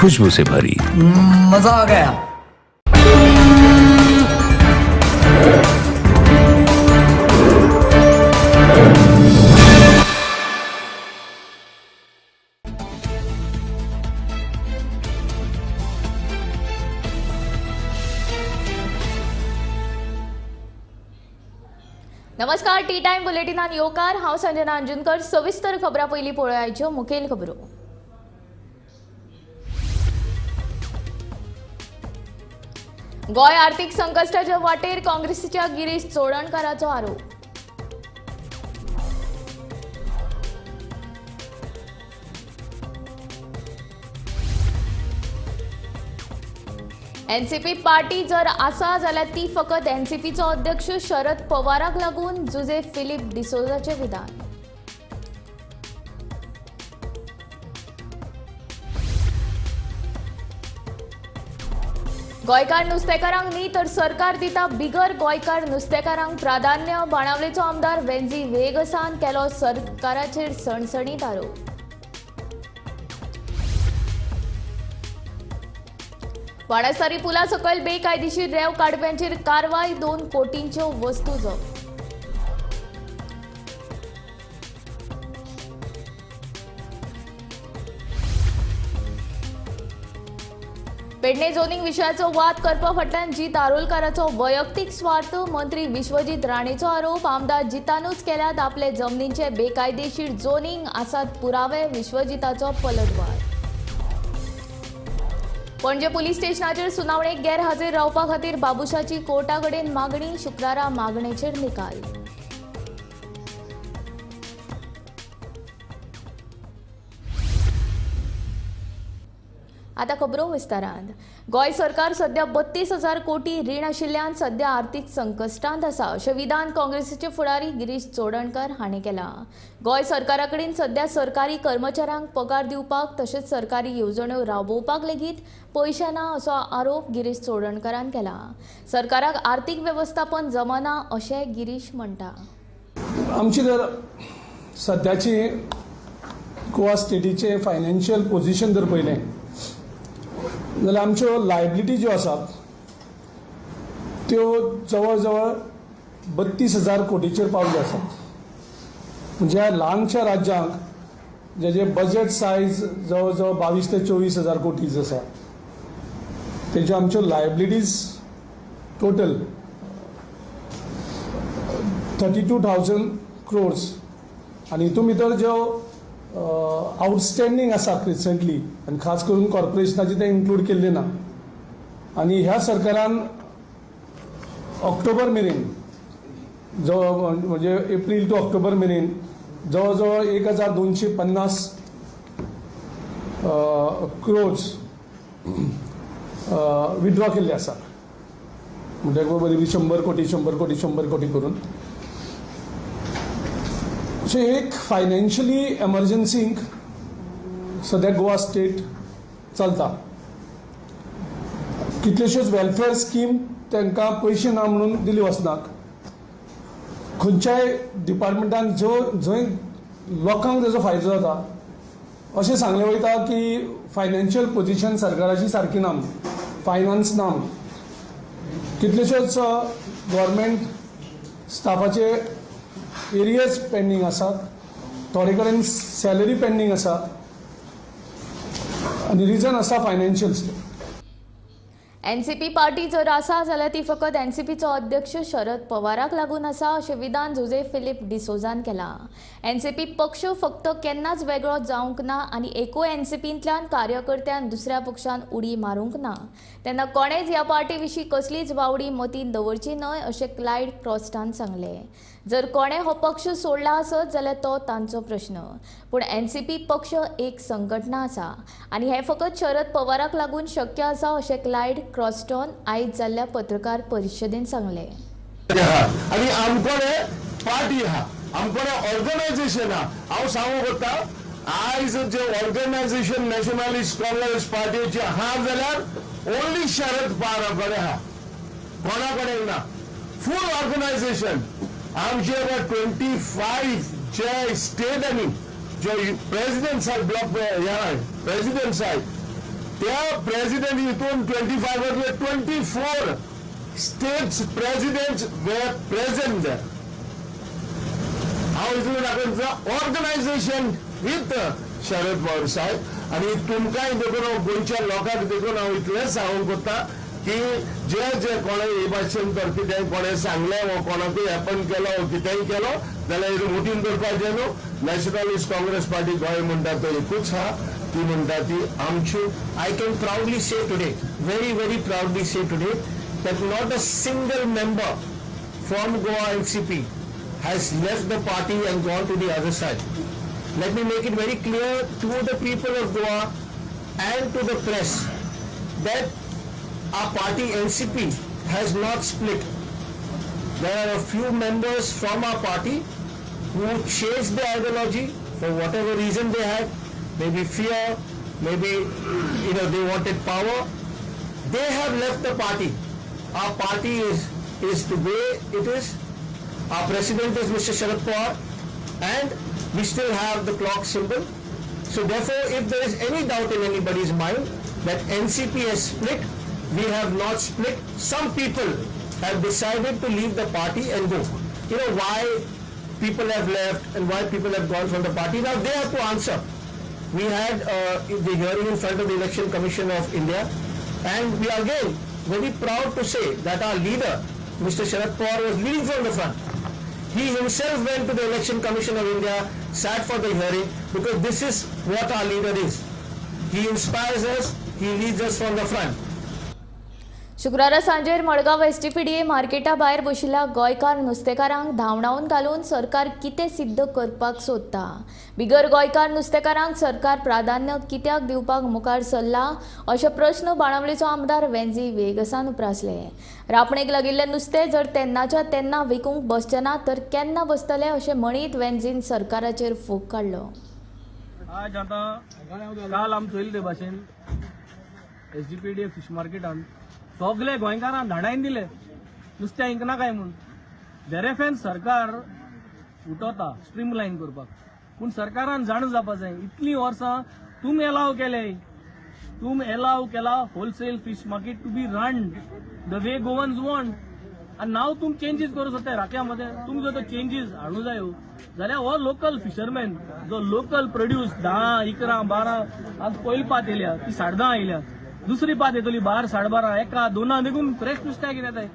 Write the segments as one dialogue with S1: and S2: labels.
S1: खुशबू से भरी।
S2: मजा आ गया।
S3: नमस्कार, टी टायम बुलेटिनान येवकार। हांव संजना अंजुनकर। सविस्तर खबरां पयलीं पळोवयाच्यो मुखेल खबरो। गोंय आर्थिक संकश्टाच्या वाटेर, काँग्रेसीच्या गिरीश चोडणकाराचो आरोप। एनसीपी पार्टी जर आसा जाल्यार ती फकत एनसीपीचो अध्यक्ष शरद पवाराक लागून, जुजे फिलीप डिसोजाचें विधान। गोंयकार नुस्तेकारांक न्ही तर सरकार दिता बिगर गोंयकार नुस्तेकारांक प्राधान्य, बाणावलेचो आमदार वेन्झी वेगसान केलो सरकाराचेर सणसणीत आरोप। बाणस्तारी पुला सकयल बेकायदेशीर रेंव काडप्यांचेर कारवाय, 2 कोटींच्यो वस्तू जप्त। पेडणे झोनिंग विशयाचो वाद करपा फाटल्यान जीत आरोलकाराचो वैयक्तीक स्वार्थ, मंत्री विश्वजीत राणेचो आरोप। आमदार जितानूच केल्यात आपले जमनींचे बेकायदेशीर झोनिंग, आसात पुरावे, विश्वजिताचो पलटवार। पणजे पुलीस स्टेशनाचेर सुनावणेक गैरहाजीर रावपा खातीर बाबुशाची कोर्टा कडेन मागणी, शुक्रारा मागणेचेर निकाल। आता खबरो विस्तारान। गोंय सरकार सध्या 32,000 कोटी रीण आशिल्ल्यान सध्या आर्थिक संकश्टांत आसा, अशें विधान काँग्रेसीचे फुडारी गिरीश चोडणकर हांणी केलां। गोंय सरकारा कडेन सध्या सरकारी कर्मचाऱ्यांक पगार दिवपाक तशेंच सरकारी येवजण्यो राबोवपाक लेगीत पयशे ना, असो आरोप गिरीश चोडणकरान केला। सरकाराक आर्थिक वेवस्थापन जमना अशें गिरीश म्हणटा।
S4: आमची जर सध्याची गोवा स्टेटीचे फायनान्शियल पोझिशन जर पळयलें जाल्यार आमच्यो लायबिलिटी ज्यो आसात त्यो जवळ जवळ 32,000 कोटीचेर पावल्यो आसात। म्हणजे ह्या ल्हानशा राज्यांक जेजे बजेट सायज जवळ जवळ 22 ते 24,000 कोटीज आसा, तेज्यो आमच्यो लायबिलिटीज टोटल 32,000 क्रोर्स आनी हितून भितर ज्यो आउटस्टँडींग आसा रिसंटली आनी खास करून कॉर्पोरेशनाचे ते इन्क्लूड केल्ले ना। आनी ह्या सरकारान ऑक्टोबर मेरेन जवळ म्हणजे एप्रील टू ऑक्टोबर मेरेन जवळ जवळ 1,250 क्रोर्स विड्रॉ केल्ले आसा। म्हणजे बरी 100 कोटी 100 कोटी 100 कोटी करून। सो एक फायनान्शियली एमर्जन्सींक सद्या गोवा स्टेट चलता। कितल्योश्योच वेलफेअर स्कीम तांकां पयशे ना म्हणून दिली वचनात। खंयच्याय डिपार्टमेंटान जो जंय लोकांक तेजो फायदो जाता अशें सांगलें वयता की फायनान्शियल पोझिशन सरकाराची सारकी ना, फायनान्स ना। कितल्योश्योच गव्हर्मेंट स्टाफाचे एरियर्स पेंडींग आसात, थोडे कडेन सॅलरी पेंडींग आसा आनी रिजन आसा फायनान्शियल स्टेट।
S3: एनसीपी पार्टी जर आसा जाल्यार ती फकत एनसीपीचो अध्यक्ष शरद पवाराक लागून आसा, अशें विधान जुजे फिलीप डिसोजान केलां। एनसीपी पक्ष फक्त केन्नाच वेगळो जावंक ना आनी एकूय एनसीपींतल्यान कार्यकर्त्यान दुसऱ्या पक्षान उडी मारूंक ना, तेन्ना कोणेच ह्या पार्टी विशीं कसलीच वावडी मतीन दवरची न्हय, अशें क्लायड क्रॉस्टान सांगलें। जर कोणें हो पक्ष सोडला आसत जाल्यार तो तांचो प्रश्न, पूण एनसीपी पक्ष एक संघटना आसा आनी हें फकत शरद पवाराक लागून शक्य आसा, अशें क्लायड क्रॉस्टॉन आयज जाल्ल्या पत्रकार परिशदेन सांगलें।
S5: आनी आमकोडे पार्टी आहा, आमकोडे ऑर्गनायझेशन आहा। हांव सांगूंक वता आयज जे ऑर्गनायझेशन नॅशनलिस्ट काँग्रेस पार्टीचे आहा जाल्यार ओन्ली शरद पवारा कडेन आहा, कोणा कडेन ना। फूल ऑर्गनायझेशन आमचे 25 जे स्टेटांनी जे प्रेसिडेंट साहेब ब्लॉक प्रेसिडेंट साहेब त्या प्रेसिडेंट हितून 25 24 states president were present. हांव हितून दाखयता ऑर्गनायझेशन विथ शरद पवार साहेब. आनी तुमकांय देखून हांव गोंयच्या लोकांक देखून हांव इतलेंच सांगूंक कोत्ता की जे जे कोणें हे भाशेन तर कितेंय कोणें सांगलें वो कोणाकूय एपन केलो वो कितेंय केलो जाल्यार मुठीन धरपाचें न्हू. नॅशनलिस्ट काँग्रेस पार्टी गोंय म्हणटा तो एकूच आहा, ती म्हणटा ती आमची.
S1: I can proudly say today, very very proudly say today that not a single member from Goa NCP has left the party and gone to the other side. Let me make it very clear to the people of Goa and to the press that our party NCP has not split. There are a few members from our party who changed the ideology for whatever reason they had, maybe fear, maybe they wanted power. They have left the party. Our party is the way it is. Our president is Mr. Sharad Pawar, and we still have the clock symbol. So therefore, if there is any doubt in anybody's mind that NCP has split, we have not split. Some people have decided to leave the party and go. You know why people have left and why people have gone from the party. Now they have to answer. We had the hearing in front of the Election Commission of India, and we are again very proud to say that our leader, Mr. Sharad Pawar, was leading from the front. He himself went to the Election Commission of India, sat for the hearing, because this is what our leader is. He inspires us, he leads us from the front.
S3: शुक्रारा सांजेर Madgaon SGPDA मार्केटा भायर बशिल्ल्या गोंयकार नुस्तेकारांक धांवडावन घालून सरकार कितें सिद्ध करपाक सोदता? बिगर गोंयकार नुस्तेकारांक सरकार प्राधान्य कित्याक दिवपाक मुखार सरला अशे प्रस्न बाणावलेचो आमदार वेंजी वेगसान उप्रासले. रापणेक लागिल्लें नुस्तें जर तेन्नाच्या तेन्ना विकूंक बसचें ना तर केन्ना बसतलें अशें म्हणीत वेंजीन सरकाराचेर फोग काडलो.
S2: आज आतां काल आमी चोयले ते भाशेन एसजीपीडीए फिश मार्केटान सगळे गोंयकारांक धाडायन दिले नुस्त्या इंकना काय म्हूण. देरेफेन सरकार उठोता स्ट्रीमलायन करपाक, पूण सरकारान जाणा जावपा जाय इतलीं वर्सां तुमी एलाव केले, तुमी एलाव केला wholesale fish market to be run the way Goans want, आनी नाव तुमी चेंजीस करूं सोदताय राख्या मदें. तुमी जर तो चेंजीस हाडूं जायो जाल्यार हो लोकल फिशरमॅन जो लोकल प्रोड्यूस 10, 11, 12 आज पयली पात येयल्या ती 10:30 आयल्या, दुसरी पात येतली 12, 12:30, 1, 2 देखून फ्रेश नुस्त्या कितें येताय.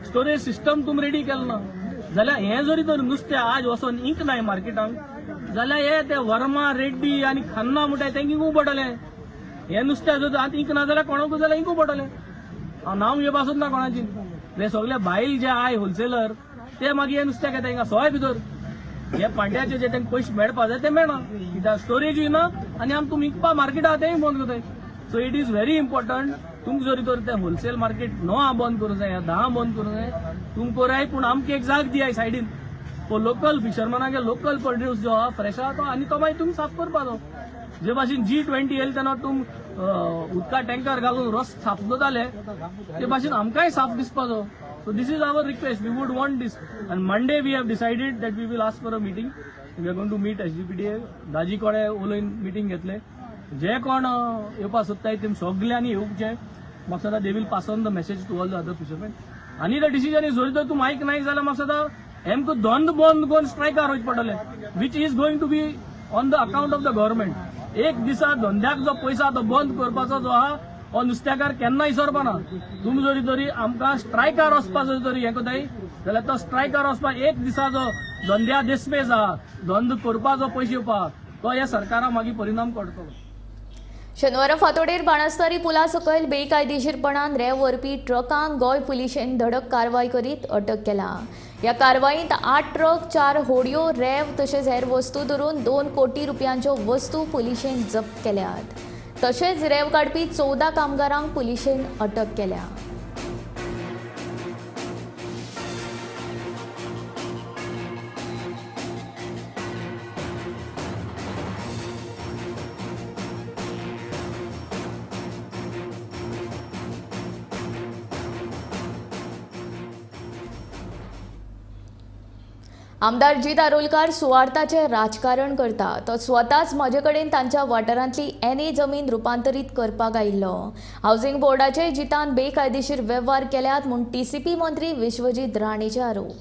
S2: स्टोरेज सिस्टम तुमी रेडी केलें ना जाल्यार हें जरी तर नुस्तें आज वचोन इंक नाय मार्केटांक जाल्यार हे ते वर्मा, रेड्डी आनी खन्ना म्हणटाय तेंकां इंकूंक पडटलें. हें नुस्तें जर आतां इंक ना जाल्यार कोणाकूय जाल्यार इंकूंक पडटलें. हांव नांव घेवपा सोदना कोणाची. हे सगळे बायल जे I wholesaler ते मागीर हे नुस्त्याक येता हिंगा सोय भितर हे पांड्याचे जे तांकां पयशे मेळपा जाय ते मेळना, कित्याक स्टोरेजूय ना आनी आमी तुमी विकपा मार्केटा तेंय बंद करताय. So it is very important तुमकां जरी तर ते होलसेल मार्केट 9 बंद करूं जाय, 10 बंद करूं जाय, तुमकां कराय, पूण आमकां एक जाग दियाय सायडीन लोकल फिशरमॅनाक लोकल प्रोड्यूस जो आहा फ्रेश आहा तो आनी तो मागीर तुमी साफ करपाचो. जे भाशेन G20 येयले तेन्ना तुम उदका टँकर घालून रस साफ जाताले ते भाशेन आमकांय साफ दिसपाचो. So this is our request, we would want this. And Monday we have decided that we will ask for a meeting. We are going to meet SGPDA. दाजी कोडे उलोवन मिटींग घेतले, जे कोण येवपाक सोदताय ते सगल्यांनी येवचे. म्हाका दिसता they will pass on the message to all the other fishermen. आनी the decision is जरी तर तूं मायक नाय जाल्यार म्हाका दिसता आमकां धंद बंद करून स्ट्रायकार वचचें पडटलें, which is going to be on the account of the government. एक दिसा धंद्याक जो पयसो तो बंद करपाचो जो आहा हो नुस्त्याकार केन्ना इसरपाना. तुमी जरी तरी आमकां स्ट्रायकार वचपाचो जरी हें करताय जाल्यार तो स्ट्रायकार वचपाक एक दिसाचो धंद्या देसपेस आहा, धंदो करपाचो पयशे येवपाक तो ह्या सरकारा मागीर परिणाम पडटलो.
S3: शनिवारा फांतोडेर बाणस्तारी पुला सकयल बेकायदेशीरपणान रेंव व्हरपी ट्रकांक गोंय पुलिशेन धडक कारवाय करीत अटक केला. ह्या कारवायेंत 8 ट्रक, 4 होडयो, रेंव तशेंच हेर वस्तू धरून 2 कोटी रुपयांच्यो वस्तू पुलिशेन जप्त केल्यात. तशेंच रेंव काडपी 14 कामगारांक पुलिशेन अटक केल्या. आमदार जीत आरोलकार सुवार्थाचें राजकारण करता. तो स्वताच म्हजे कडेन तांच्या वाठारांतली एनए जमीन रुपांतरीत करपाक आयिल्लो. हावसिंग बोर्डाचे जितान बेकायदेशीर वेव्हार केल्यात म्हूण टीसीपी मंत्री विश्वजीत राणेचे आरोप.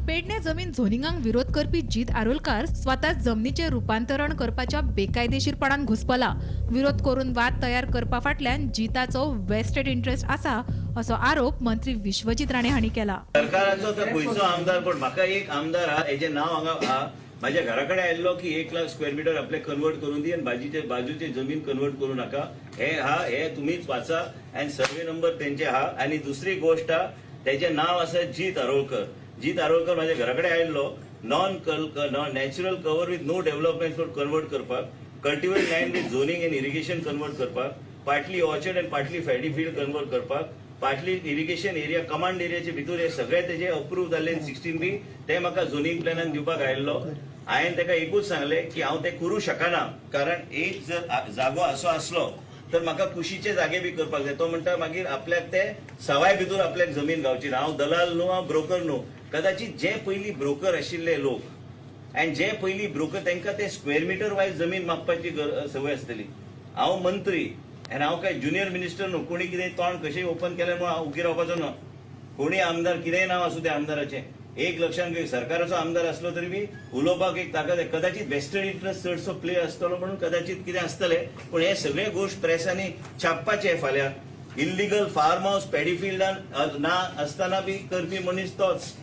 S6: पेडणे जमीन झोनिंगाक विरोध करपी जीत आरोलकार स्वताच जमनीचें रुपांतरण करपाच्या बेकायदेशीरपणान घुसपला. विरोध करून वाद तयार करपा फाटल्यान जिताचो वेस्टेड इंट्रस्ट आसा असो आरोप मंत्री विश्वजीत राणे हांणी केला.
S7: सरकाराचो तर खंयचो आमदार, पण म्हाका एक आमदार हा हेजें नांव हांगा हा, म्हाज्या घरा कडेन आयिल्लो की 1 लाख स्क्वेअर मिटर आपले कन्वर्ट करून दी आनी बाजूचे जमीन कन्वर्ट करूं नाका. हे हा, हे तुमीच वाचा आनी सर्वे नंबर तेंचे हा. आनी दुसरी गोश्ट हा, तेजें नांव आसा जीत आरोलकर. जीत आरोलकर माझ्या घरा कडेन आयिल्लो non natural cover with no development for convert करपाक, cultivate land with zoning and irrigation convert करपाक, partly orchard and partly paddy field convert करपाक, पार्टली इरिगेशन एरिया कमांड एरियाचे भितर हे सगळे तेजे अप्रूव जाल्ले 16B ते म्हाका झोनिंग प्लॅनान दिवपाक आयिल्लो. हांवें ताका एकूच सांगलें की हांव तें करूं शकना, कारण एक जर जागो असो आसलो तर म्हाका कुशीचे जागे बी करपाक जाय. तो म्हणटा मागीर आपल्याक ते सवाय भितर आपल्याक जमीन गावची ना. हांव दलाल न्हू, हांव ब्रोकर न्हू. कदाचित जे पयलीं ब्रोकर आशिल्ले लोक आनी जे पयलीं ब्रोकर तांकां ते स्क्वेअर मिटर वायज जमीन मागपाची संवय आसतली. हांव मंत्री आनी हांव काय ज्युनियर मिनिस्टर न्हू. कोणी कितें तोंड कशें ओपन केलें म्हणून हांव उगी रावपाचो ना. कोणी आमदार कितेंय नांव आसूं त्या आमदाराचें, एक लक्षांत घेवं, सरकाराचो आमदार आसलो तरी बी उलोवपाक एक ताकद. कदाचित वेस्टर्न इंट्रस्ट चडसो प्ले आसतलो म्हणून कदाचित कितें आसतलें, पूण हे सगळे गोश्ट प्रेसांनी छापपाचे. फाल्यां इल्लिगल फार्म हावस पॅडीफिल्डान ना आसतना बी करपी मनीस तोच.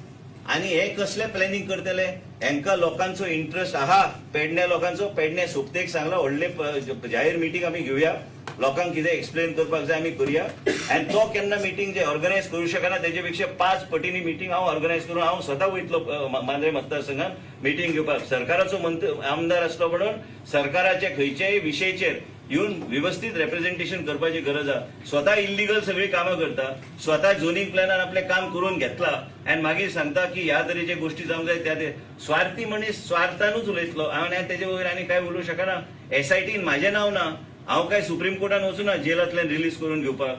S7: आनी हे कसले प्लॅनिंग करतले? हेंकां लोकांचो इंट्रस्ट आहा, पेडण्या लोकांचो. पेडणे सोपतेक सांगला व्हडले जाहीर मिटींग आमी घेवया, लोकांक कितें एक्सप्लेन करपाक जाय आमी करुया. आनी तो केन्ना मिटींग जे ऑर्गनायज करूं शकना तेजे पेक्षा 5 पटींनी मिटींग हांव ऑर्गनायज करून हांव स्वता वयतलो मांद्रे मतदारसंघात मिटींग घेवपाक. सरकाराचो मंत्री आमदार आसलो म्हणून सरकाराच्या खंयच्याय विशयाचेर येवन वेवस्थीत रेप्रेझेंटेशन करपाची गरज आसा. स्वता इल्लिगल सगळीं कामां करता, स्वता झोनिंग प्लॅनान आपलें काम करून घेतला आनी मागीर सांगता की ह्या तरेचे गोश्टी जावंक जाय. त्या स्वार्थी मनीस स्वार्थानूच उलयतलो. हांव तेजे वयर आनी कांय उलोवंक शकना. एसआयटीन म्हाजें नांव ना, हांव काय सुप्रीम कोर्टान वचूना जेलांतल्यान रिलीज करून घेवपाक.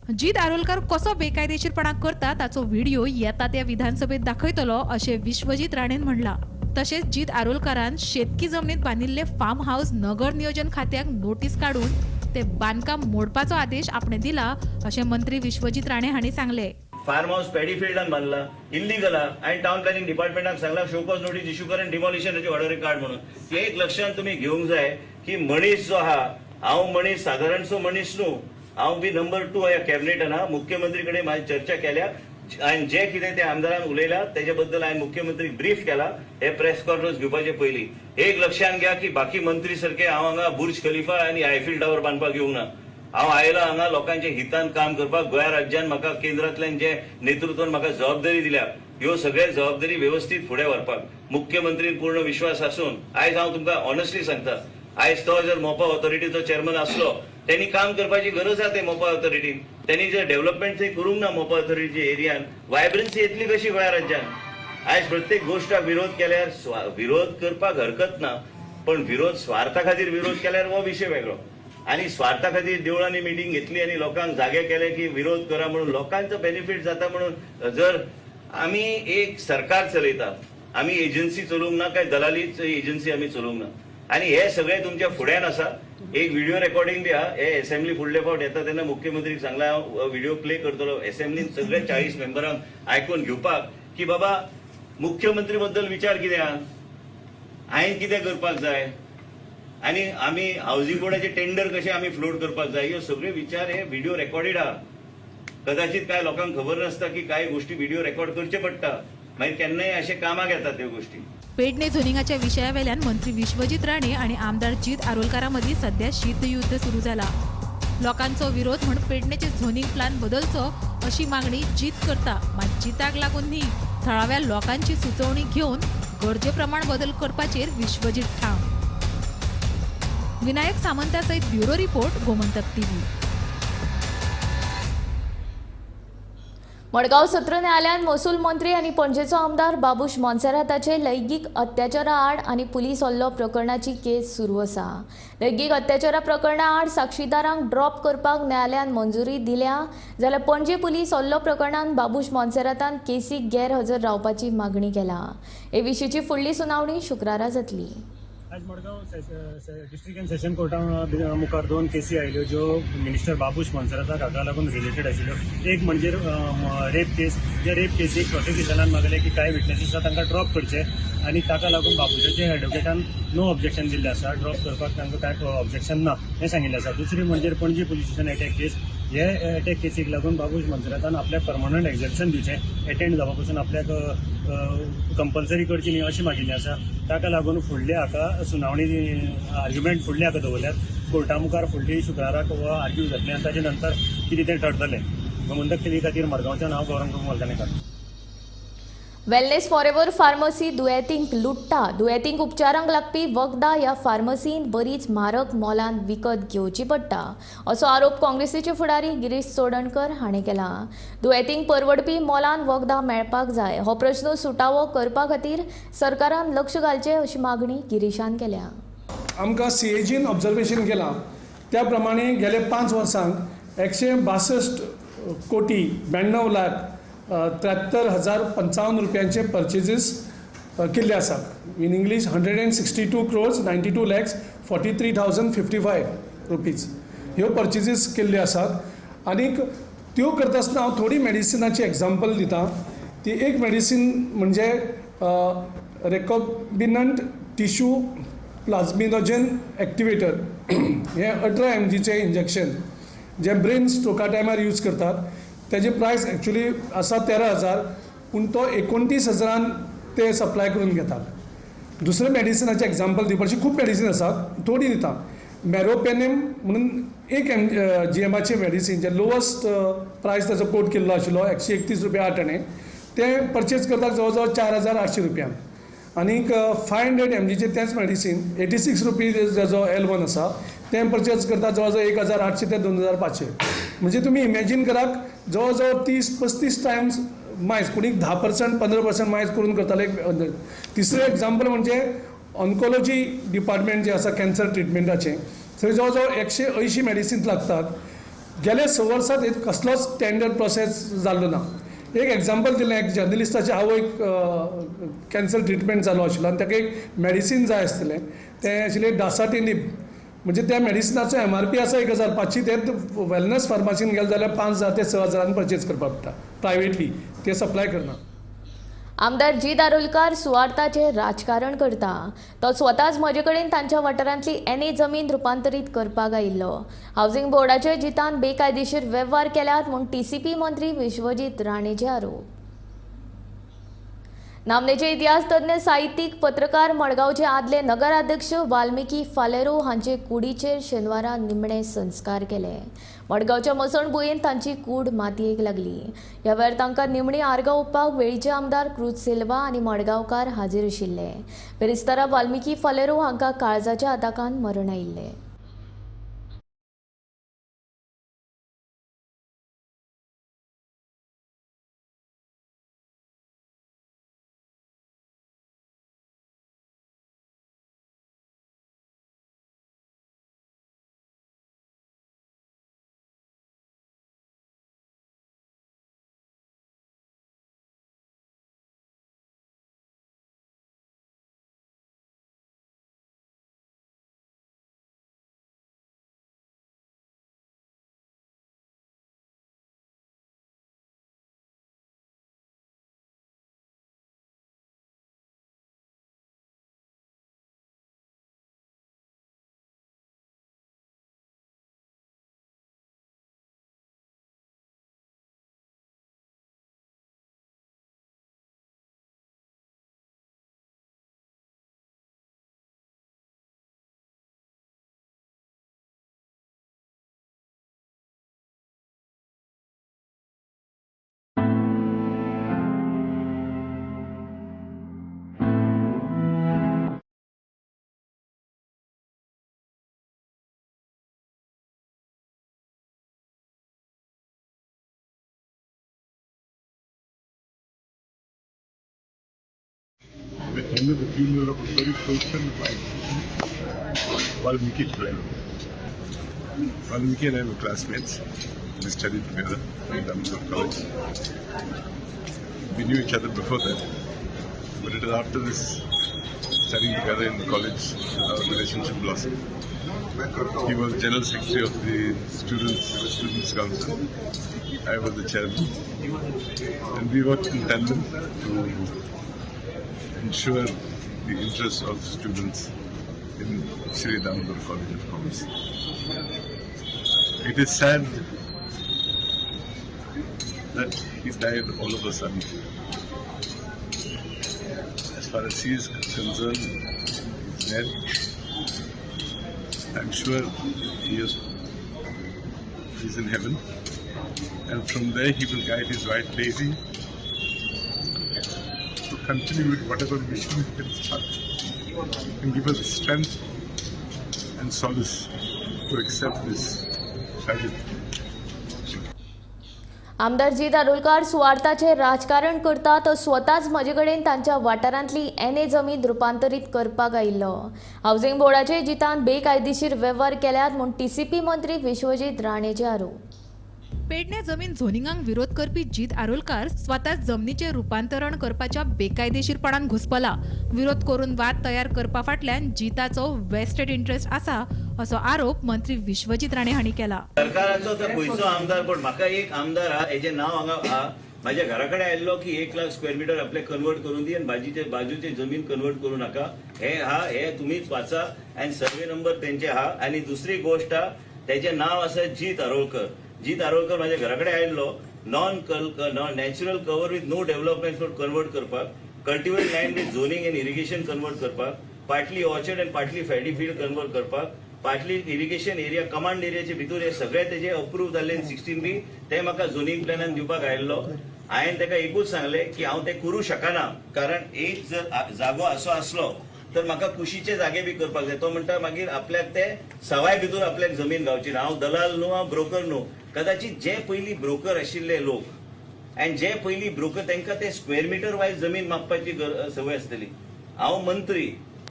S6: जीत आरोलकर कसो बेकायदेशीरपणा करता ताचो व्हिडिओ येता त्या विधानसभेत दाखयतलो अशें विश्वजीत राणेन म्हणलां. तशेंच जीत आरोलकारान शेतकी जमनीत बांदिल्ले फार्म हावस नगर नियोजन खात्याक नोटीस काडून ते बांदकाम मोडपाचो आदेश आपणे दिला अशें मंत्री विश्वजीत राणे हांणी सांगलें.
S7: फार्म हावस पॅडीफिल्डान बांदला इल्लिगल आनी टावन प्लॅनिंग डिपार्टमेंटाक सांगला शो कॉज नोटीस इश्यू कर आनी डिमॉलिशनाची ऑर्डर काड म्हणून. ते एक लक्षांत तुमी घेवंक जाय की मनीस जो आहा, हांव मनीस सादारणसो मनीस न्हू, हांव बी नंबर 2 ह्या कॅबिनेटान आहा. मुख्यमंत्री कडेन म्हाजी चर्चा केल्या आनी जे कितें ते आमदारान उलयला तेजे बद्दल हांवें मुख्यमंत्री ब्रीफ केला हे प्रेस कॉन्फरन्स घेवपाचे पयलीं. एक लक्षांत घ्या की बाकी मंत्री सारके हांव हांगा बुर्ज खलिफा आनी आयफील टावर बांदपाक येवंक ना. हांव आयला हांगा लोकांच्या हितान काम करपाक. गोंया राज्यान म्हाका केंद्रांतल्यान जे नेतृत्वान म्हाका जबाबदारी दिल्या ह्यो सगळे जबाबदारी वेवस्थीत फुडें व्हरपाक मुख्यमंत्रीन पूर्ण विश्वास आसून आयज हांव तुमकां ऑनेस्टली सांगता, आयज तो जर मोपा ऑथॉरिटीचो चेअरमन आसलो त्यांनी काम करपाची गरज आसा. ते मोपा ऑथॉरिटीन त्यांनी जर डेव्हलपमेंट थंय करूंक ना मोपा ऑथॉरिटीच्या एरियान, वायब्रन्सी येतली कशी गोंया राज्यान? आयज प्रत्येक गोश्टाक विरोध केल्यार विरोध करपाक हरकत ना, पण विरोध स्वार्था खातीर विरोध केल्यार हो विशय वेगळो. आनी स्वार्था खातीर देवळांनी मिटींग घेतली आनी लोकांक जागे केले की विरोध करा म्हणून लोकांचो बेनिफीट जाता म्हणून जर आमी एक सरकार चलयता, आमी एजन्सी चलोवंक ना, काय दलालीच एजन्सी आमी चलोवंक ना. आनी हे सगळे तुमच्या फुड्यान आसा. एक व्हिडिओ रेकॉर्डिंग बी आहा. हे असेंब्ली फुडले फावट येता तेन्ना मुख्यमंत्रीक सांगला हांव व्हिडिओ प्ले करतलो असेंब्लीन सगळे 40 मेंबरांक आयकून घेवपाक की बाबा मुख्यमंत्री बद्दल विचार कितें आहा, हांवें कितें करपाक जाय आनी आमी हावसिंग बोर्डाचे टेंडर कशें आमी फ्लोट करपाक जाय, ह्यो सगळे विचार हे व्हिडिओ रेकॉर्डेड आहा. कदाचित कांय लोकांक खबर नासता की कांय गोश्टी व्हिडिओ रेकॉर्ड करचे पडटा, मागीर केन्नाय अशें कामाक येता त्यो गोश्टी.
S6: पेडणे झोनिंगाच्या विशयावेल्यान मंत्री विश्वजीत राणे आणि आमदार जीत आरोलकारा मदीं सध्या शीतयुद्ध सुरू जाला. लोकांचो विरोध म्हूण पेडणेचे झोनिंग प्लान बदलचो अशी मागणी जीत करता, मात जिताक लागून न्ही, थळाव्या लोकांची सुचोवणी घेवन गरजे प्रमाण बदल करपाचेर विश्वजीत ठाम. विनायक सामंता सहित bureau report, Gomantak TV.
S3: Madgaon सत्र न्यायालयान महसूल मंत्री आनी पणजेचो आमदार बाबूश मोन्सेराताचे लैंगीक अत्याचारा आड आनी पुलीस हल्लो प्रकरणाची केस सुरू आसा. लैंगीक अत्याचारा प्रकरणा आड साक्षीदारांक ड्रॉप करपाक न्यायालयान मंजुरी दिल्या जाल्यार पणजे पुलीस हल्लो प्रकरणांत बाबूश मोन्सेरातान केसीक गैरहजर रावपाची मागणी केल्या. हे विशींची फुडली सुनावणी शुक्रारा जातली.
S8: आज Madgaon district and Seshan Carta मुखार दोन केसी आयल्यो ज्यो मिनिस्टर बाबूश मोन्सेराताक हाका लागून रिलेटेड आशिल्ल्यो. एक म्हणजे रेप केस. जे रेप केसीक प्रोसिक्युशनान मागलें की कांय विटनेसीस आसा तांकां ड्रॉप करचे आनी ताका लागून बाबूशाचे एडवोकेटान नो ऑब्जेक्शन दिल्लें आसा. ड्रॉप करपाक तांकां कांय ऑब्जेक्शन ना हें सांगिल्लें आसा. दुसरी म्हणजे पणजी पुलीस स्टेशन अटॅक केस. हे अटॅक केसीक लागून बाबूश मोन्सेरातान आपल्याक परमनंट एक्झेप्शन दिवचें, एटेंड जावपा पसून आपल्याक कंपल्सरी करची न्ही अशें मागिल्लें आसा. ताका लागून फुडले हाका सुनावणी आर्ग्युमेंट फुडले हाका दवरल्यात. कोर्टा मुखार फुडली शुक्राराक हो आर्ग्यू जातलें आनी ताजे नंतर कितें तें ठरतलें. गोमंतक टीव्ही खातीर मडगांवच्यान हांव Gaurang Prabhu.
S3: Wellness forever pharmacy दुयेंतींक लुट्टा. दुयेंतींक उपचारांक लागपी वखदां ह्या फार्मसींत बरीच म्हारग मोलान विकत घेवची पडटा असो आरोप काँग्रेसीचे फुडारी गिरीश चोडणकर हाणें केला. दुयेंतींक परवडपी मोलान वखदां मेळपाक जाय हो प्रश्न सुटावो करपा खातीर सरकारान लक्ष घालचें अशी मागणी गिरीशान केल्या.
S4: आमकां सीएजीन ऑब्जर्वेशन केलां त्या प्रमाणे गेले 5 वर्सांक 162 कोटी 92 लाख 73,055 रुपयांचे पर्चेजीस केल्ले आसात. In English 162 crores 92 lakhs 43,055 rupees ह्यो पर्चेजीस केल्ल्यो आसात. आनीक त्यो करता आसतना हांव थोडी मेडिसिनाची एग्जाम्पल दिता. ती एक मेडिसीन म्हणजे रेकॉबिनंट टिश्यू प्लाझमिनोजन एक्टिवेटर हें 18 mgचें इंजेक्शन जें ब्रेन स्ट्रोका टायमार यूज करतात. तेजी प्रायस एक्चुली आसा 13,000 पूण तो 29,000 ते सप्लाय करून घेतात. दुसरें मेडिसिनाचें एग्जाम्पल दिवपाची खूब मेडिसीन आसात, थोडी दिता. मेरोपेनेम म्हणून एक जीएमाचें मेडिसीन जें लोवस्ट प्रायस ताचो कोट केल्लो आशिल्लो 131 रुपया 8 आणे, तें पर्चेज करतात जवळ जवळ 4,800 रुपयांक. आनीक 500 mgचें तेंच मेडिसीन 86 रुपीज जाचो L1 आसा तें पर्चेज करतात जवळ जवळ 1,800 ते 2,500. म्हणजे तुमी इमेजीन करात जवळ जवळ 30-35 टायम्स मायज, कोणी 10% 15% मायज करून करताले. तिसरें एग्जाम्पल म्हणजे ऑन्कोलॉजी डिपार्टमेंट जें आसा कॅन्सर ट्रिटमेंटाचें थंय जवळ जवळ 180 मेडिसिन्स लागतात. गेल्या 6 वर्सांत एक कसलोच टेंडर प्रोसेस जाल्लो ना. एक एग्जाम्पल दिलें, एक जर्नलिस्टाचे आवयक कॅन्सर ट्रिटमेंट चालू आशिल्लो आनी ताका एक मेडिसीन जाय आसलें, तें आशिल्लें डासाटिनीब. म्हणजे त्या मेडिसिनाचो MRP आसा 1,500, तें वेलनेस फार्मासीन गेले जाल्यार 5,000 ते 6,000 पर्चेज करपाक पडटा प्रायवेटली, ते सप्लाय करना.
S3: आमदार जीत आरोलकार सुवार्थाचें राजकारण करता. तो स्वताच म्हजे कडेन तांच्या वाठारांतली एनए जमीन रुपांतरीत करपाक आयिल्लो. हावसिंग बोर्डाचे जितान बेकायदेशीर वेव्हार केल्यात म्हूण TCP मंत्री विश्वजीत राणेचे आरोप. नामनेचे इतिहासतज्ञ, साहित्यीक, पत्रकार, मडगांवचे आदले नगराध्यक्ष वाल्मिकी फालेरो हांचे कुडीचेर शेनवारा निमणे संस्कार केले. मडगांवच्या मसणभुंयेंत तांची कूड मातयेक लागली. ह्या वेळार तांकां निमणी आर्गां ओंपपाक वेळीचे आमदार क्रूज सिल्वा आनी मडगांवकार हाजीर आशिल्ले. बिरेस्तारा वाल्मिकी फालेरो हांकां काळजाच्या आताकान मरण आयिल्लें.
S9: Attended the funeral of a very close friend of mine, Valmiki Coelho. Valmiki and I were classmates. We studied together in Damodar College. We knew each other before that, but it was after this studying together in the college that our relationship blossomed. He was general secretary of the Students Council. I was the chairman, and we worked in tandem to ensure the interests of students in Sri Damodar College of Commerce. It is sad that he died all of a sudden. As far as he is concerned, he's dead. I'm sure he's in heaven. And from there he will guide his wife Daisy to continue with whatever mission he can start and give her the strength and solace to accept this tragedy.
S3: आमदार जीत आरोलकार सुवार्थाचें राजकारण करता तो स्वताच म्हजे कडेन तांच्या वाठारांतली NA जमीन रुपांतरीत करपाक आयिल्लो. हावसिंग बोर्डाचे जितान बेकायदेशीर वेव्हार केल्यात म्हूण टीसीपी मंत्री विश्वजीत राणेचे आरोप.
S6: पेडणे जमीन झोनिंगाक विरोध करपी जीत आरोलकार स्वताच जमनीचें रुपांतरण करपाच्या बेकायदेशीरपणान घुसपला. विरोध करून वाद तयार करपा फाटल्यान जिताचो वेस्टेड इंट्रस्ट आसा असो आरोप मंत्री विश्वजीत राणे हांणी केला.
S7: सरकाराचो तर खंयचो आमदार, पण म्हाका एक आमदार आहा, हेजें नांव हांगा आहा, म्हाज्या घरा कडेन आयिल्लो की 1 लाख स्क्वेअर मिटर आपले कन्वर्ट करून दी आनी बाजूचे बाजूचे जमीन कन्वर्ट करू नाका. हे आहा, हे तुमीच वाचा आनी सर्वे नंबर तेंचे आहा. आनी दुसरी गोश्ट आहा, तेजें नांव आसा जीत आरोलकर. जीत आरोलकर म्हाज्या घरा कडेन आयिल्लो non natural cover with no development convert करपाक, cultivate land with zoning and irrigation convert करपाक, partly orchard and partly paddy field convert करपाक, पार्टली इरिगेशन एरिया कमांड एरियाचे भितर, हे सगळे तेजे अप्रूव जाल्ले 16B, ते म्हाका झोनिंग प्लॅनान दिवपाक आयिल्लो. हांवें ताका एकूच सांगलें की हांव तें करूं शकना, कारण एक जर जागो असो आसलो तर म्हाका कुशीचे जागे बी करपाक जाय. तो म्हणटा मागीर आपल्याक ते सवाय भितर आपल्याक जमीन गावची ना. हांव दलाल न्हू, हांव ब्रोकर न्हू. कदाचित जे पयलीं ब्रोकर आशिल्ले लोक आनी जे पयलीं ब्रोकर तांकां ते स्क्वेअर मिटर वायज जमीन मागपाची संवय आसतली. हांव मंत्री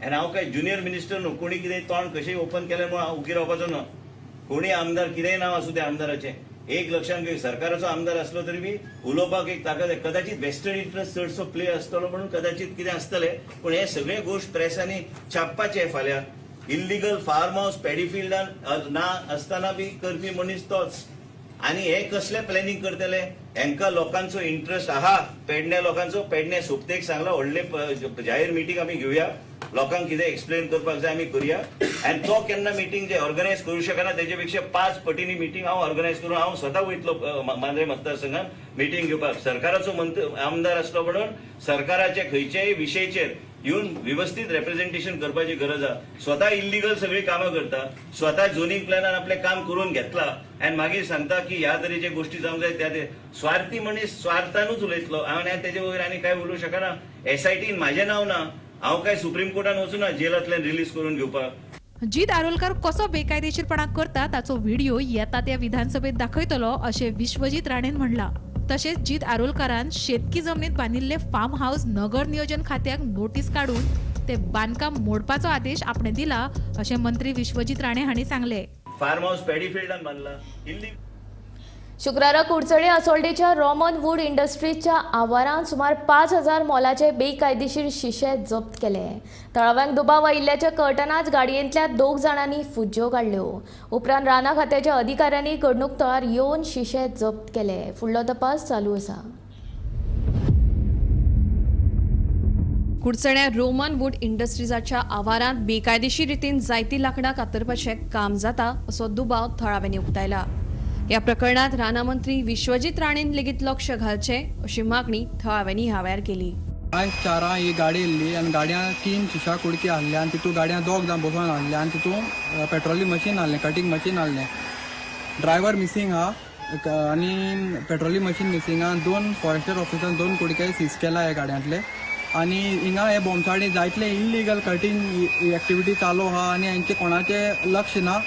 S7: आनी हांव काय ज्युनियर मिनिस्टर न्हू. कोणी कितें तोंड कशें ओपन केलें म्हणून हांव उगी रावपाचो ना. कोणी आमदार, कितेंय नांव आसूं त्या आमदाराचें, एक लक्षांत घेव, सरकाराचो आमदार आसलो तरी बी उलोवपाक एक ताकद आहे. कदाचित वेस्टेड इंट्रस्ट चडसो प्ले आसतलो म्हणून कदाचित कितें आसतलें, पूण हे सगळे गोश्ट प्रेसांनी छापपाचे. फाल्यां इल्लिगल फार्म हाऊस पॅडीफिल्डान ना आसतना बी करपी मनीस तोच. आनी हे कसले प्लॅनिंग करतले? हेंका लोकांचो इंट्रस्ट आहा, पेडण्या लोकांचो. पेडणे सोपतेक सांगला, व्हडले जाहीर मिटींग आमी घेवया, लोकांक कितें एक्सप्लेन करपाक जाय आमी करुया. आनी तो केन्ना मिटींग जे ऑर्गनायज करूं शकना तेजे पेक्षा 5 पटींनी मिटींग हांव ऑर्गनायज करून हांव स्वता वयतलो मांद्रे मतदारसंघात मिटींग घेवपाक. सरकाराचो मंत्री आमदार आसलो म्हणून सरकाराच्या खंयच्याय विशयाचेर येवन वेवस्थीत रेप्रेझेंटेशन करपाची गरज आहा. स्वता इल्लिगल सगळी कामां करता, स्वता झोनिंग प्लॅनान आपलें काम करून घेतला आनी मागीर सांगता की ह्या तरेचे गोश्टी जावंक जाय त्या ते. स्वार्थी मनीस स्वार्थानूच उलयतलो. हांव आनी तेजे वयर आनी काय उलोवंक शकना. एसआयटीन म्हाजें नांव ना. हांव काय सुप्रीम कोर्टान वचूना जेलांतल्यान रिलीज करून घेवपाक.
S6: जीत आरोलकर कसो बेकायदेशीरपणा करता ताचो व्हिडिओ येता त्या विधानसभेत दाखयतलो अशें विश्वजीत राणेन म्हणलां. तशेंच जीत आरोलकारान शेतकी जमनीत बांदिल्ले फार्म हाऊस नगर नियोजन खात्याक नोटीस काडून ते बांदकाम मोडपाचो आदेश आपणे दिला अशें मंत्री विश्वजीत राणे हांणी सांगलें.
S7: फार्म हाऊस पॅडी फिल्डान बांदला इल्ली
S3: शुक्रारा कुडचडे असोल्डेच्या रोमन वूड इंडस्ट्रीजच्या आवारांत सुमार 5000 मोलाचे बेकायदेशीर शिशे जप्त केले. थळाव्यांक दुबाव आयिल्ल्याच्या कळटनाच गाडयेंतल्या दोग जाणांनी फुज्ज्यो काडल्यो. उपरांत रानां खात्याच्या अधिकाऱ्यांनी घडणूक थळार येवन शिशे जप्त केले. फुडलो तपास चालू आसा.
S10: कुडचण्या रोमन वूड इंडस्ट्रीजाच्या आवारांत बेकायदेशीर रितीन जायती लांकडां कातरपाचें काम जाता असो दुबाव थळाव्यांनी उक्तायला. ह्या प्रकरणात रानां मंत्री विश्वजीत राणेन लेगीत लक्ष घालचें अशी मागणी थळाव्यांनी ह्या वेळार केली.
S11: आयज 4 ही गाडी येयल्ली आनी गाडयां तीन शिशा कुडके हाडले आनी तितून गाडयां दोग जाण बसोन हाडले आनी तितून पेट्रोलिंग मशीन हाडलें, कटींग मशीन हाडलें. ड्रायव्हर मिसींग आहा आनी पेट्रोलिंग मशीन मिसींग आहा. दोन फॉरेस्टर ऑफिसर दोन कुडके सीज केला ह्या गाडयांतले. आनी हिंगा हे बोमसाडी जायतले इल्लिगल कटींग एक्टिविटी चालू आहा आनी हेंचे कोणाचें लक्ष ना.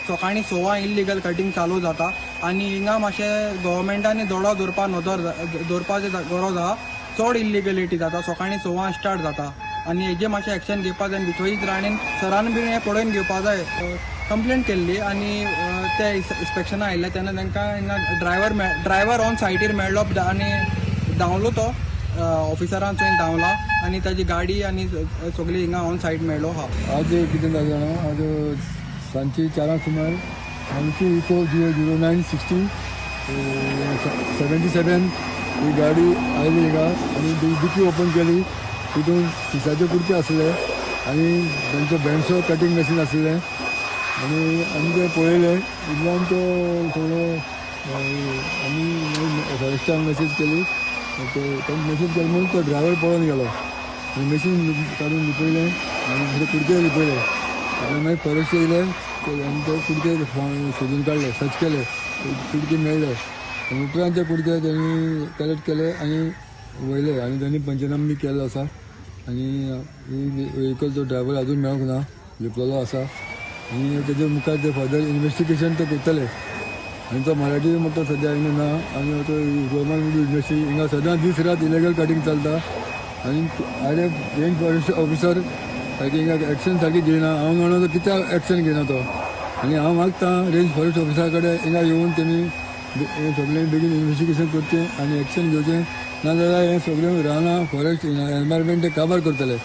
S11: सकाळीं 6 इल्लिगल कटींग चालू जाता आनी हिंगा मातशें गव्हर्मेंटांनी दोळो दवरपा, नदर दवरपाची गरज आहा. चड इल्लिगलिटी जाता, सकाळीं 6 स्टार्ट जाता. आनी हेजे मातशें एक्शन घेवपा जाय आनी विश्वजीत राणेन सरान बीन हें पळोवन घेवपा जाय. कंप्लेन केल्ली आनी ते इन्स्पेक्शना आयिल्ले तेन्ना तांकां हिंगा ड्रायव्हर ऑन सायटीर मेळ्ळो आनी धांवलो तो ऑफिसरान थंय धांवला आनी ताजी गाडी आनी सगळी हिंगा ऑन सायट मेळ्ळो आहा.
S9: आज कितें जालें जाणा, आज सांजची 4 सुमार आमची इको 0960 77 ही गाडी आयली हिंगा आनी डिकी ओपन केली. तितून शिशाचे कुडके आसले आनी तांचो बँडसो कटींग मशीन आसलें आनी आमी तें पळयलें. इतल्यान तो सगळो आमी फॉरेस्टान मेसेज केली. तो मेसेज केलो म्हणून तो ड्रायव्हर पळोवन गेलो आनी मशीन काडून लिपयलें आनी दुसरे कुडके लिपयले आनी मागीर फॉरेस्ट येयले आनी ते कुडके सोदून काडले, सर्च केले, कुडके मेळ्ळे. उपरांत ते कुडके तेणी कलेक्ट केले आनी वयले आनी तेणी पंचनामा बी केल्लो आसा. आनी व्हेकल तो ड्रायव्हर अजून मेळोंक ना, लिपलेलो आसा आनी तेजे मुखार ते फर्दर इन्वेस्टिगेशन ते करतले. आनी तो मराठी म्हणटा सद्या हिंगा ना आनी तो रोमन इंडस्ट्री हिंगा सदांच दीस रात इलिगल कटींग चलता आनी आयले रेंज फॉरेस्ट ऑफिसर सारकी हिंगा एक्शन सारकी घेयना. हांव म्हणून तो कित्याक एक्शन घेयना तो, आनी हांव मागता रेंज फॉरेस्ट ऑफिसरा कडेन हिंगा येवन तेमी सगळें बेगीन इन्वेस्टिगेशन करचें आनी एक्शन घेवचें, नाजाल्यार हें सगळें रानां फॉरेस्ट एनवायरमेंट ते काबार करतले.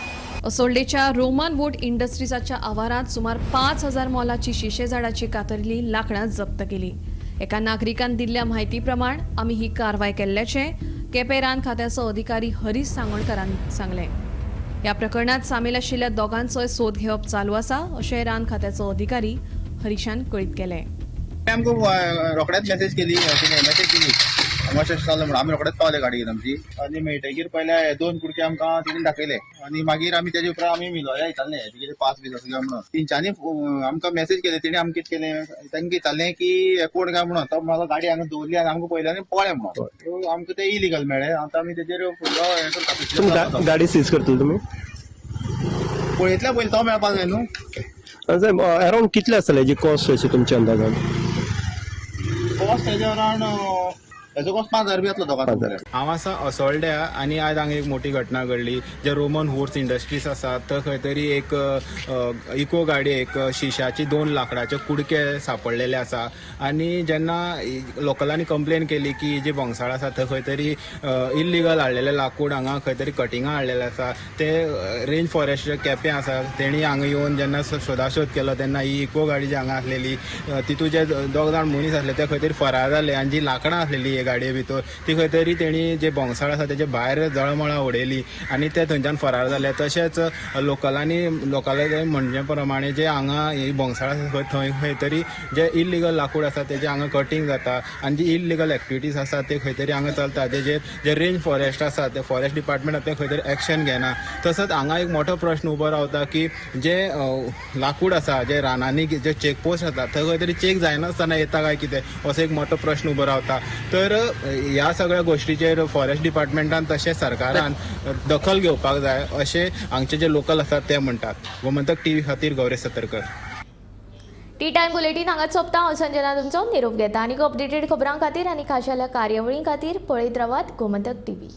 S10: असोल्डेच्या रोमन वूड इंडस्ट्रीजाच्या आवारांत सुमार 5000 मोलाची शिशे झाडाची कातरली लाकडां जप्त केली. एका नागरिकान दिल्ल्या म्हायती प्रमाण आमी ही कारवाय केल्ल्याचें केपें रान खात्याचो अधिकारी हरीश सांगणकरान सांगलें. ह्या प्रकरणांत सामील आशिल्ल्या दोगांचोय सोद घेवप चालू आसा अशें रान खात्याचो अधिकारी हरीशान कळीत केलें.
S12: आमकां रोखडेच मेसेज केली, मेसेज दिली मातशें जालें म्हणून आमी रोखडेच पावले गाडी घेवन आमची आनी मेळटकीर पयले 2 कुडके आमकां तिणें दाखयले आनी मागीर आमी तेजे उपरांत आमी मिलोया विचारलें कितें 5 बीस आसा म्हणून. तेंच्यांनी आमकां मेसेज केले, तेणी आमकां कितें केलें तांकां विचारलें की कोण काय म्हणून, तो म्हाका गाडी हांगा दवरली आनी आमकां पयले आनी पळ्ळें म्हणून आमकां ते इलिगल मेळ्ळें. आतां आमी तेजेर फुडलो हें करता.
S13: गाडी सीज करतले तुमी?
S12: पळयतल्या पयलीं तो मेळपाक जाय न्हू.
S13: साहेब अरावंड कितले आसतले हेजी कॉस्ट अशी तुमच्या अंदाजान?
S12: कॉस्ट तेजे अरावंड हेजो कॉस्ट 5000 बी येतलो दोगांचो.
S14: हांव आसा असोल्ड्या आनी आयज हांगा एक मोठी घटना घडली. जे रोमन वुड्स इंडस्ट्रीज आसा थंय खंय तरी एक इको गाडयेक शिशाची 2 लाकडाचे कुडके सापडलेले आसा आनी जेन्ना लोकलांनी कंप्लेन केली की जी भोंगसाळ आसा थंय खंय तरी इल्लिगल हाडलेलें लाकूड हांगा खंय तरी कटिंगां हाडलेलें आसा, ते रेंज फॉरेस्ट केपें आसा तेणी हांगा येवन जेन्ना सोदासोद केलो तेन्ना ही इको गाडी जी हांगा आसलेली तितूंत जे 2 जाण मनीस आसले ते खंय तरी फरार जाले आनी जी लाकडां आसलेली हे गाडये भितर ती खंय तरी तेणी जे भोंगसाळ आसा तेजे भायर जळमळां उडयली आनी ते थंयच्यान फरार जाले. तशेंच लोकलांनी म्हणचे प्रमाणे जे हांगा ही भोंगसाळ आसा थंय खंय तरी जे इल्लिगल लाकूड आसा तेजे हांगा कटींग जाता आनी जी इल्लिगल एक्टिविटीज आसा ते खंय तरी हांगा चलता. तेजेर जे रेंज फॉरेस्ट आसा ते फॉरेस्ट डिपार्टमेंट ते खंय तरी एक्शन घेना. तसोच हांगा एक मोठो प्रश्न उबो रावता की जे लाकूड आसा जे रानांनी जे चेकपोस्ट आसा थंय खंय तरी चेक जायनासतना येता काय कितें असो एक मोठो प्रश्न उबो रावता. तर ह्या सगळ्या गोष्टीचेर फॉरेस्ट डिपार्टमेंटान तशें सरकारान दखल घेवपाक जाय अशें हांगचे जे लोकल आसात ते म्हणटात. गोमंतक टीव्ही खातीर Gauresh Satarkar.
S3: Tea time bulletin हांगाच सोंपता. हांव संजना तुमचो निरोप घेता. आनी अपडेटेड खबरां खातीर आनी खाशेल्या कार्यावळीं खातीर पळयत रावात गोमंतक टीव्ही.